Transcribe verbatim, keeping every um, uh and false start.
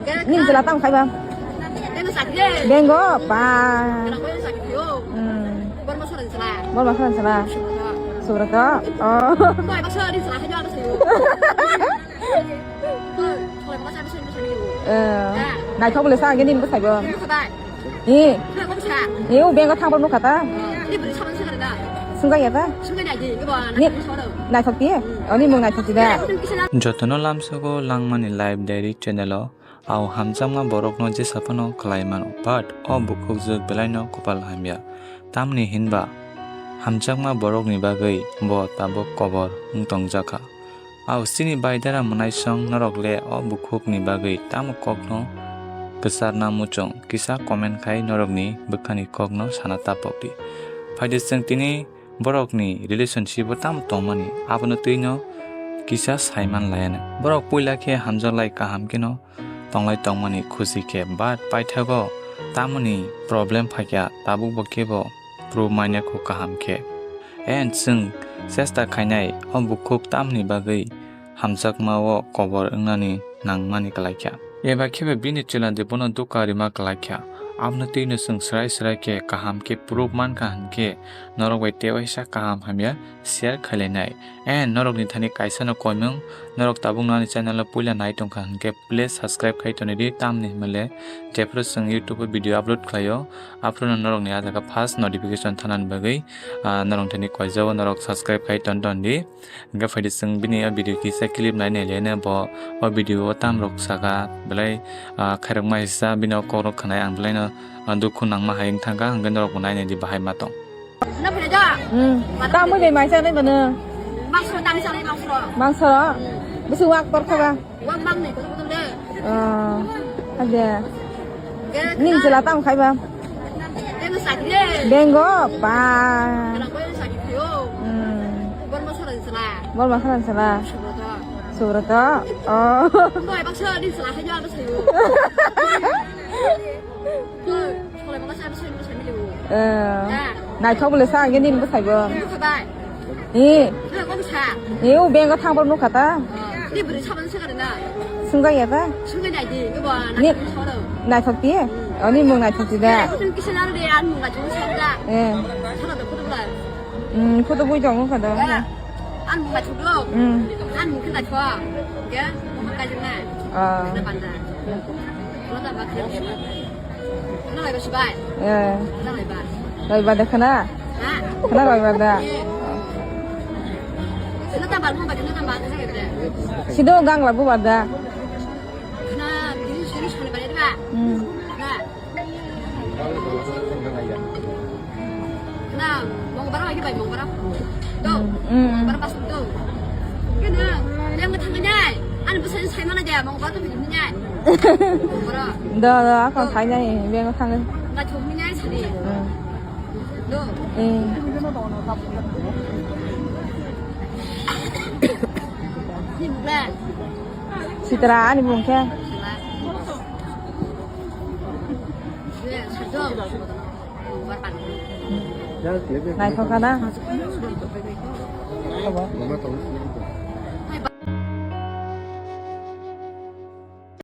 Ning jela tang khaiba. Bengo ba. Hmm. Borma saran sala. Subrata. Oh. Eh, naithok bole sa gini bwsai bo. Eh, eh, o bengo thang bor nukha ta. Sungkha ya ta. Ni naithok ti. Oni mung naithok ti da. Jotono lamsogo Langmani Life Diary channel o au hamjakma borokno jesa phano khlai mano, but o bukhukjwk belaino kopal hamya. Tamni hinba hamjakma borokni bagwi bo tabuk kobor wng tongjakha. Au chini baidara mwnaisong norok le o bukhukni bagwi tamo kokno kwcharna muchung kisa comment khai norokni bwkhani kokno sana tapokdi. Phaidi chwng tini borokni relationship o tamo tongmani abono twino kisa saiman layana. Borok puila khe hamjaklai kaham kheno tonglai tongmani khusi khe, but paithago tamoni problem phaikha tabuk bo kebo proof manya kho kaham khe. And chwng chesta khainai o bukhuk tamni bagwi hamjakma o kobor wngnani nangmani kwlaikha. Eba khebo bini chwla de bono dukha rima kwlaikha. Aboni twino chwng swrai swrai khe kaham khe proof mankha hinkhe norok bai tewaisa kaham hamya share khailainai. And norokni thani kaisano koimung, norok tabuk nani channel o puila nai tongkha hinkhe please subscribe khai tonidi, tamni hwnle jephuru chwng YouTube o video upload khlaio, aphuru norokni ah jaga first notification thanani bagwi, ah, norok thani koijago, norok subscribe khai ton ton di. Hingke phaidi chwng bini o video kisa clip nai nai le bo o video o tam rok saka belai, ah, khairok ma hisa bini o kok rok khwnai ang belai no, ah, dukhu nangma hai wng thangkha, hingke norok bo nai nai di bahai ma tong. Hmm. Tamwi bai mai chanai bono. Mangso. Bisi wak tor kha ba. Oh, ada. Ning jela tang khaiba. Bengo ba. Hmm. Borma saran sala. Subrata. Oh. Eh, naithok bole sa, hingke nini bwsai bo. Eh. Eh, o bengo thang bor nukha ta. Sungkha ya ta. Ni naithok ti. Oni mung naithok ti da. Eh. Hmm, photo bui tongo kha da. Hmm. Ah. Khna laiba sibai. Eh. Khna laiba. Laiba da khna? Ha? Khna laiba da? Eh. Khna ta bar mo ba khna ta bar khna laiba da. Sido gang labu ba da. Khna bini sini sini ba da. Hmm. Khna. Khna, mong bara lagi bai mong bara. Do. Hmm. Mong bara pas do. Khna, yang thang nai. Ani bwsai sai mana ja mong bara to bini nai. Mong bara. Do, do, ako sai nai, beng thang. Nga thum nai sini. Hmm. Do. Hmm. Ni bla. Sitra ani mung khe. Naithok kha na?